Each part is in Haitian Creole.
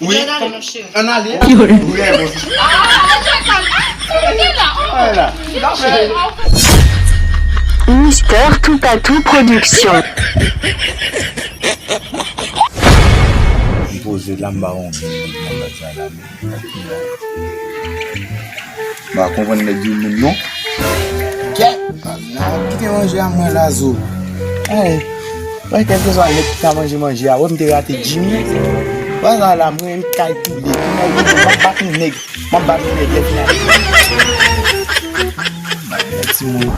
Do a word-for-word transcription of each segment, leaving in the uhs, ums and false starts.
Wi, ann ale. Wi, bon. Mister Toupatou Production. M poze la, m ba yon grenn nèg nan baz la, la, men. M pa konprann nèg yo menm non. Kèt! Nan kite manje a mwen la zo. Ey, mwen kèlkeswa nèg ki ka manje manje a, wè m te rate Jimmy. Wè sa la, mwen menm kay poule. Pou nèg yo, m ap bat yon nèg. M ap bat yon nèg, lè final. Mèsi moun.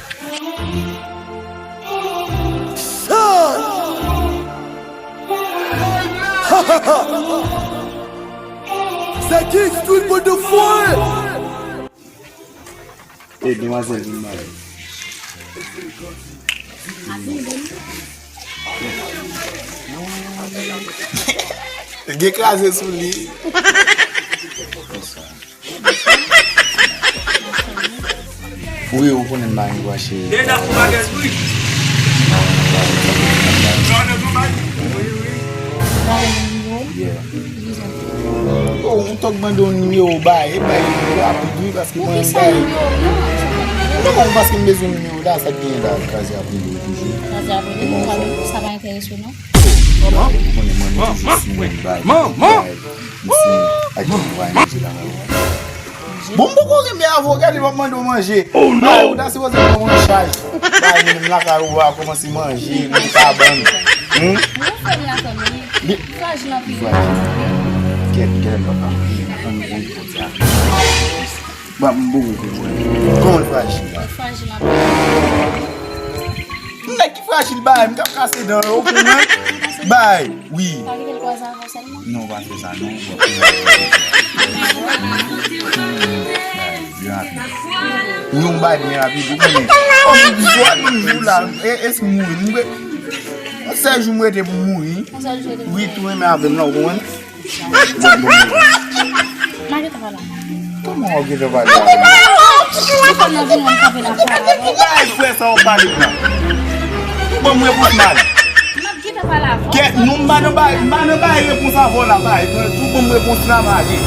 Sa! Se King Street Boy de Foy! E demwazèl vin mare. Gen kraze sou li. Wi, ou konnen m pa gen dwa cheri. Dena pou bagay wi. Yeah. Oh, ou tok mande yon nimewo bay, e bay rapid wi, paske mwen bay. Non, paske m bezwen nimewo la, sa k genyen la, kraze ap rele w toujou. Kraze ap rele m, sa pa enterese w non. Ou konnen mwen, mwen toujou sou mwen bay. Bay. Mesi, ak yon vwa manje la. Bon, m poko renmen avè w, gade, m ap mande w manje. Oh, non! Ay, ou ta sipoze pran mwen an chaj. Bay, mwen menm lakay ou a kòmanse manje, nan kabann. Hmm? Ou fè m la fè m ri. Frajil anpil. Frajil. Kèt, kèt, m ap anpil, anpil, anpil, anpil. Bon, m boure pou mwen. Kòman l frajil la? Ou frajil anpil. Nèg ki frajil bay, m k ap kase dan yo, ou konnen? Bay, wi. Pa kite l kwaze avè w sèlman. Non, pa fè sa, non. Byen rapid. Wi, yon bay byen rapid, ou konnen. Kòm zwa nou jou la, e, e si m mouri, m re-, yon sèl jou m rete pou m mouri. Yon sèl jou rete pou m mouri. Wi, tou renmen avè m la, ou konnen? Bon, bon, bon. M a gentan pale avè w. Kòman w gentan pale avè m? Ou pa nan vin wè m kanpe la pale avè w. Bay frè sa w pale la. Ou ban m repons mal. M ap gentan pale avè w. Kèt, non, m pa nan bay, m pa nan bay repons avè w la, bay. Tou ban m repons la, m ale.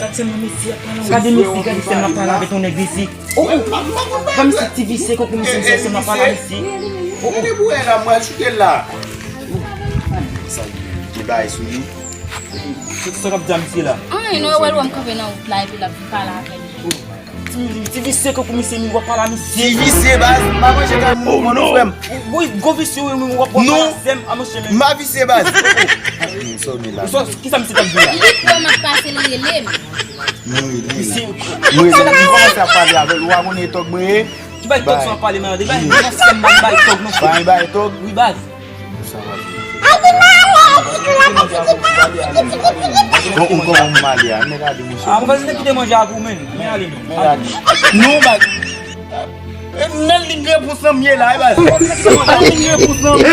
Gade sèlman mesye ap pale. Gade mesye, gade sèlman ap pale avèk yon nèg mesye. Oh, oh. Kòmsi ti visye koko misye, misye sèlman pale a misye. Oh, oh. Gade bouè la, mwen choute la. Sa, gen bagay sou li. Se sa k ap di a misye la. Anyen, non, wè l wè m kanpe nan wout la, epi l ap vin pale avè m. Ti, ti visye koko misye, mi w ap pale a misye. Ti visye, baz, m pa manje kay moun, frè m. Wi, gwo visye, wi, wi, w ap pale a sè m, a monchè men. M pa visye, baz. Sa w gen la? Sa, kisa misye t ap di la? Li kwè m ap pase, l rele m. Mwen rele l. Mwen rele l. Mwen kòmanse ap pale avè l. Ou pa konnen tòg mwen ye? Ki bay tòg sa w ap pale, man? De bay, non, sè m, bay tòg, non, frè. Bay, bay tòg? Wi, baz. Kòman, kòman m ale a? Nèg a di, mesye. Ah, mwen pa kite manje a pou men. Men ale, non. Men ale. Non, baz. E, nan liy repons lan m ye la, e baz. Nan liy repons lan m ye.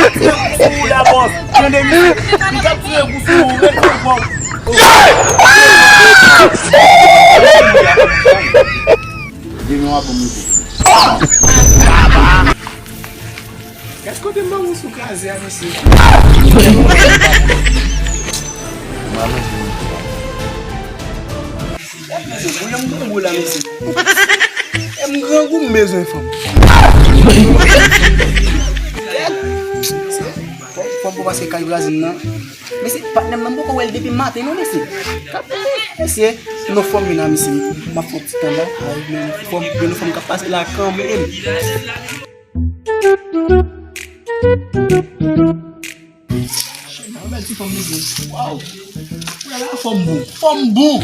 Sou ou la, bòs. Tande, misye. M t ap tire gou sou ou, ret sou kò w. Demen w ap ban m repons. Gad kote manman sou kraze a, mesye. Mesye, koulye m grangou la, mesye. E m grangou, m bezwen fanm. Fanm, fanm pou pase kay vwazin nan. Mesye, patnè m nan, m poko wè l depi maten, non, mesye. Mesye, non, fanm vin la, mesye. M ap fè yon ti tan la. Ay, men fanm, men fanm k ap pase la kanmenm. Yon bèl ti fanm, mesye. Waw. Wè la, fanm bon. Fanm bon.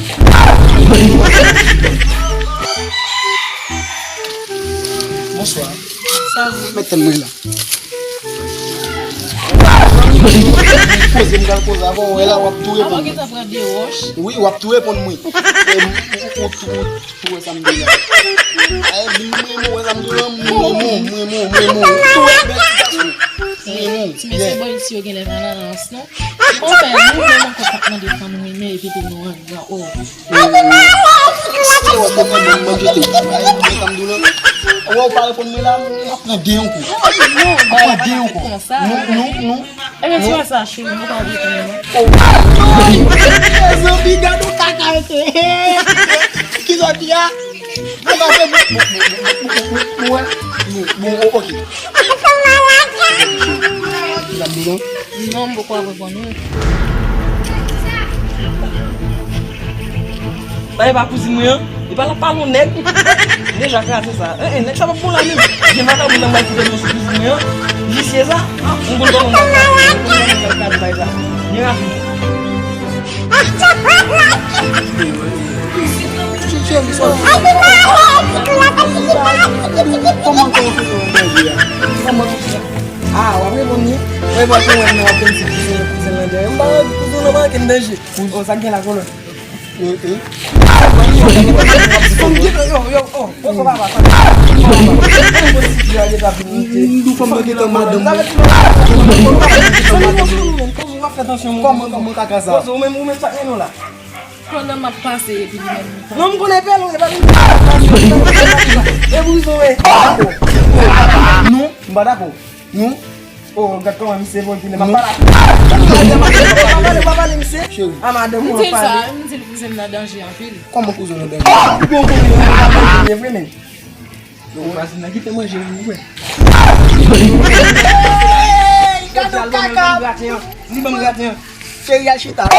Bonswa. Sa va? Mèt tèt mwen la. Poze m pral koze avè w, wè la, w ap tou reponn mwen. Wi, w ap tou reponn mwen. E, ou, ou, ou, ou, Ou wè sa m di la? Ay, vin mwen, mwen wè sa m di la, mwen, mwen, mwen, mwen, mwen. Ou wè bèl ti gason. Mwen, mwen. Ti mesye bò isi yo genlè pa nan rans, non. Bon, fè, nou menm ankò k ap mande fanm renmen epi tou nou an gran, oh. Mwen, mwen. Ay, mwen, mwen, mwen, mwen, mwen, mwen. Ou wè ou pa reponn mwen la, m ap pran den yon kou. M ap pran den yon kou. Non, non, non. Ebyen, ti wè sa, cheri, mwen pa reponn non. Zanmi, gade w kaka ete. Ki sa w di a? Mwen pa fè bon, bon, bon, bon, bon, bon, bon, bon, bon, ok. Sa m di non? Non, m poko ap reponn ou. Sa e pa kouzin mwen an? E pa l ap pale yon nèg? Deja kraze sa. En, en, nèg sa p ap bon la menm. Gen vakabon nan m pral fout yon sou kouzin mwen an. Visye sa. M konn kòman m pral kraze, m konn kòman m pral kraze bagay sa. Byen rapid. Kòman kòman kòman kòman kòman Ah, w ap reponn li. Ou pa konn wè m nan w ap fè m ti kouzin, kouzin lan dèyè. M pa wè kouzin lan manke m danje. Kouz-, oh, sa k gen la, kolòn? Yo, yo, oh, oh, oh, papa, papa. M di w fò m nan gentan madanm mwen. Kòman, kòman kaka sa? Ou menm, ou menm sa k gen nou la? Pandan m ap pase epi li menm li pa. Non, m konnen pè l, e pa li. E pou rezon, e. Non, m pa dakò. Non. Oh, gad kòman misye voye tounen. M ap pale ak li. M ap pale, m ap pale, m ap pale, misye. Cheri. A madanm ou ap pale. M di l kouzen m nan danje anpil. Kòman kouzen w nan danje? Bon, bon, bon, bon, bon, bon, bon, bon, bon. Yo, vwazin nan kite manje, wi, wè. Hey, gade yon kaka. Li ban m graten an. Cheri, al chita.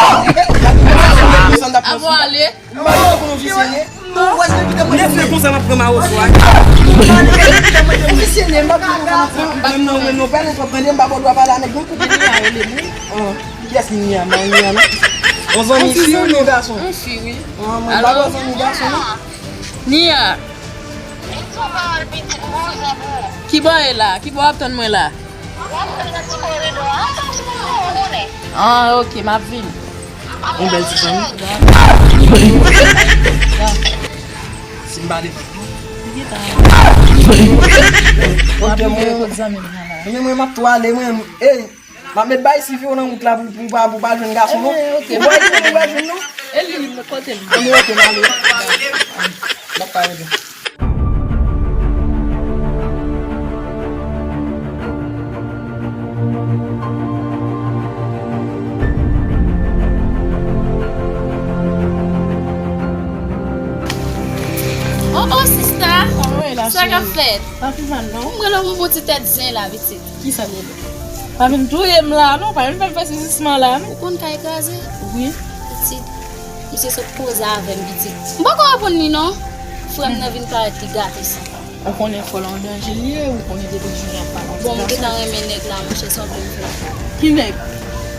Avan ale. M pa konn ou visye ye. Vwazin nan kite manje. Lè fè konsa, m ap pran mawos, wa. Ou visye ye, m pa konn ou visye ye. Menm non, menm non, pa nenpòt tande, m pa ba w dwa pale a nèg non. Kiyès ki Nia? Mwen Nia non. On zanmi fi ou non gason? On fi, wi. Mwen pa ba w zanmi gason non. Nia. Kibò e la? Kibò w ap tann mwen la? Ah, ok, m ap vini. Yon bèl ti fanmi. Si m pale. Ok, mwen, mwen, mwen, m ap tou ale, mwen. Ey, m ap met bay si fi w nan wout la pou, pou, pou, pou pa jwenn gason, non. Eh, ok. Ou wè, ou wè jwenn, non? E li, kote m? Anben, ok, m ale. M ap pale. Oh, oh, sista. Sa k ap fèt? Pa pi mal, non. M wè lè w yon bon ti tèt zen la, pitit. Kisa l rele? Pa vin touye m la, non. Pa vin fè m fè sezisman la, non. Ou konn kay kraze? Wi. Pitit, misye sot koze avè m, pitit. M poko reponn li, non. Frè m nan vin parèt, li gate san. Ou konnen fò l an danje li ye, ou konnen depi jounen ap pale ak ti gason. Bon, m gentan renmen nèg la, monchè, sa w vle m fè? Ki nèg?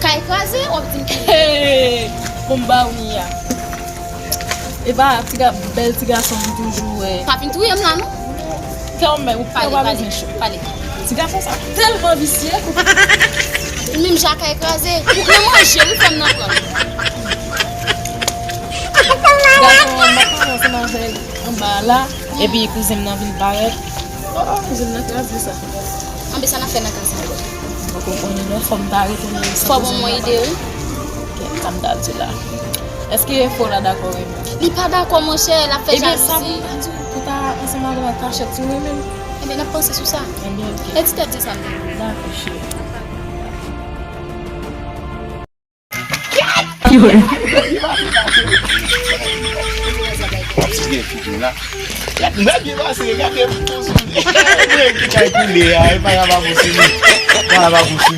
Kay kraze, w ap di m ki nèg. Hey! Bon, m ba w li a. E pa ti ga-, bèl ti gason m toujou wè. Pa vin touye m la, non. Kè w mè, ou pa bezwen cho. Pale, pale. Ti gason sa tèlman visye. Li menm jan kay kraze. Ou nan manje, wi, fè m nan pran. Gason an, m ap pale ansanm avè l anba la, epi kouzen m nan vin parèt. Oh, oh, kouzen m nan kraze sa. Anben, sa n ap fè nan ka sa? Poko konnen non, fò m ta retounen isit. Fò bon mwen ide, wi. Kèt, sa m ta di la. Èske fò la dakò renmen? Li pa dakò, monchè, l ap fè jalouzi. Ebyen, sa pou m ta di w, pou ta ansanm avè l an kachèt, si w renmen l. Ebyen, n ap panse sou sa. Ebyen, ok. E ti tèt di sa m te di. Dakò, cheri. Ti gen figi la. Gade, gade, pase, gade, mwen ki kay koule a, e pa la pa posib. Pa la pa posib.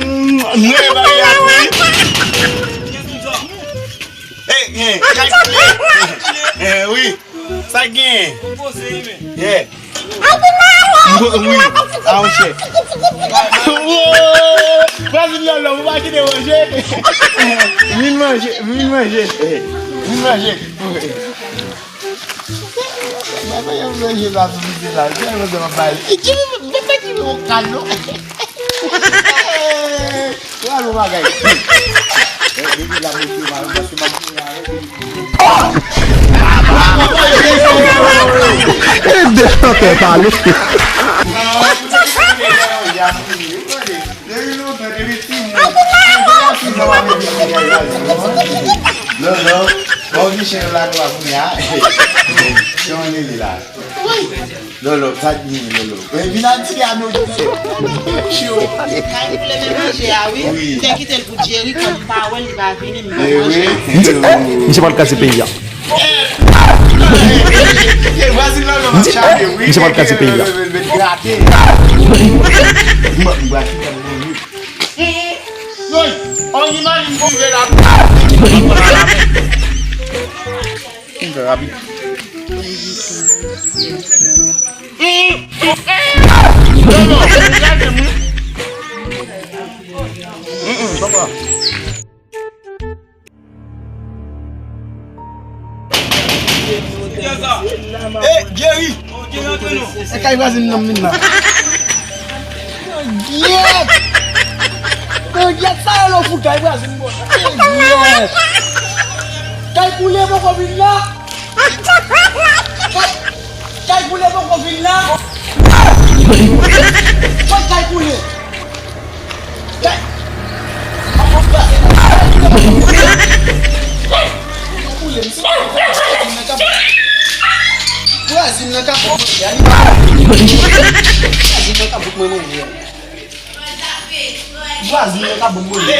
Mwen, e pa la tou. Hey, hey, kay koule. Eh, wi. Sa gen? Ou poze wi men. Yeah. Mbo-, wi. Ah, monchè. Wow! Vwazin lòlò, ou pa kite manje. Vin manje, vin manje. Vin manje. Baba, yon manje la, vin manje la. Vin manje la, bay. Baba ki yon kado. Wè yon bagay. Depi la, mesye, mwen, paske m ap goumen avèk li. Ede chantè pale. Depi lontan, depi ti moun. Non, non. Bon, Michel, la, nou ap goumen, a. Jan li la. Lolo, sa k gen, Lolo? E, vin a di a nou. Kay pou leve manje a, wi. Wi. M te kite l pou Jerry, kòm m pa wè l, li pa vini, m pa manje. Misye pral kraze peyi a. Misye pral kraze peyi a. Woy, on imajin ki rive la. Rapid. Hey, Jerry! Se kay vwazin nan m vin la. Gyèt! Gyèt sa yo fou kay vwazin bon. Gyèt! Kay koule poko vin la. Kay, kay koule poko vin la. Kot kay koule? Kay. Vwazin nan ka bout mwen manje. Vwazin nan ka bout mwen manje. Vwazin nan ka bout mwen manje.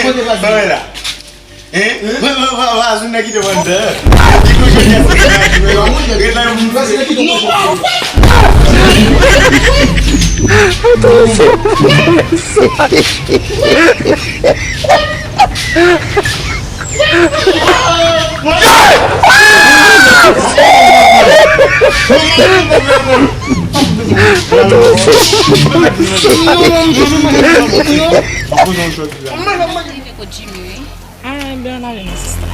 Kote vwazin? Hein? Vwazin nan kite mwen dèyè. Ret la, yon moun vwazin nan kite mwen. Rive kot Jimmy, wi. Ah, ebyen, ann ale non, sista.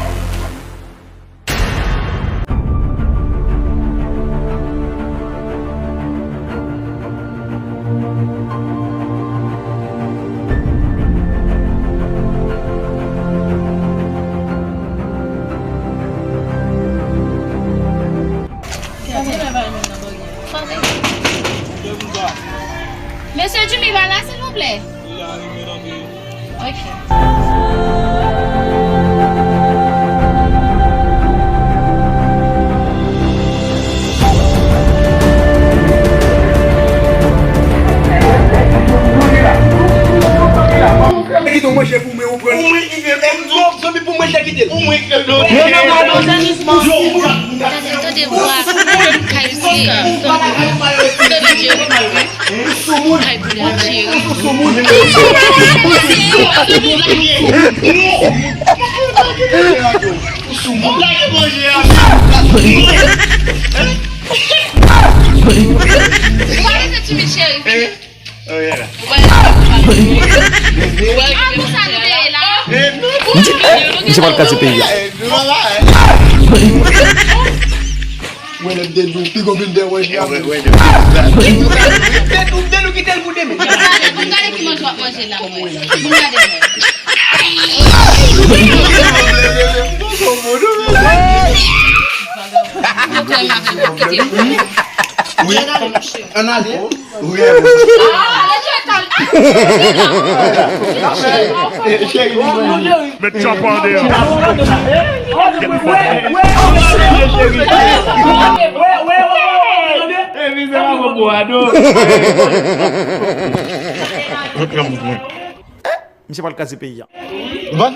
Mesye Jimmy, pa la, silvouplè. Ok. Kite w manje pou mwen, ou pran. Pou mwen, zanmi, pou mwen, te kite l. Pou mwen, Tande, tande vwa, kay misye. Tande Jerry. Kay pou Jerry. Ou pa bezwen timid, cheri, vini. Misye pral kraze peyi a. Wè lè m te di w, piga w vin dèyè wè. M te di w, m te di w kite l pou demen. Gade ki manje w ap manje la, mwen. Gade mwen. Ann ale. Met chòp an deyò. Misye pral kraze peyi a. Baba!